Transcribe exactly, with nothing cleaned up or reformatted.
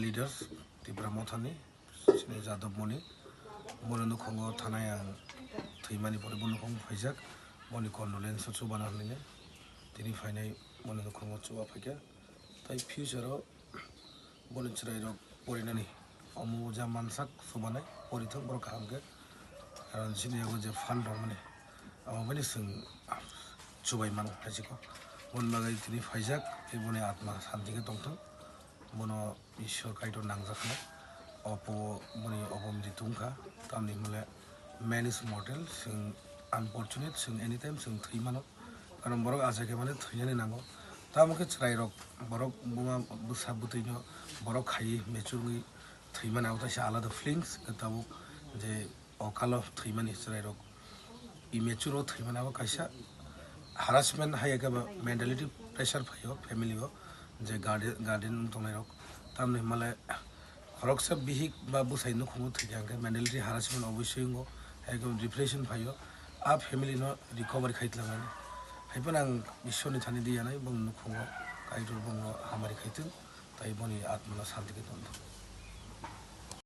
Leaders, Tipra Mothani, sini Jadab Moni, boni nukhango thanai ang thwimani pore boni nukhung phaijak, boni condolence o chubana hwnwi tini phainai boni nukhango chuba phaikha. Tai future o boni chwrairok porinani omo ja mansak chubanai porithok borok kaham khe, karon chini yago je phan rwmani abo bini chwng chubai mano phaisiko. Boni bagwi tini phaijak tei boni atma santi khe tongthok. Bono Ishwar Kaitor nangjakna. Opo boni opomdi tungkha. Tamni hwnle man is mortal, chwng unfortunate, chwng anytime chwng thwi mano. Karon borok achaikhe mane thwinani nango. Tamo khe chwrairok borok buma bwsa bwtwino borok khaiwi mature wngwi thwi mani abo kaisa alada feelings. Tabuk je okalo thwimani chwrairok immature o thwimani abo kaisa harassment hai khe ba mentality pressure phaio family o je guardian, guardian wng tongnai rok tamni hwnmale khoroksa bihik ba bwsai nukhungo thwikha hwnkhe mentality harassment obviously wngo hai khe depression phaio a family no recovery khai tlangmani hai phano ang Ishwar ni thani di yanai bong nukhungo Kaitor bongno hamari khai thung tai boni atma no santi khe tongthok.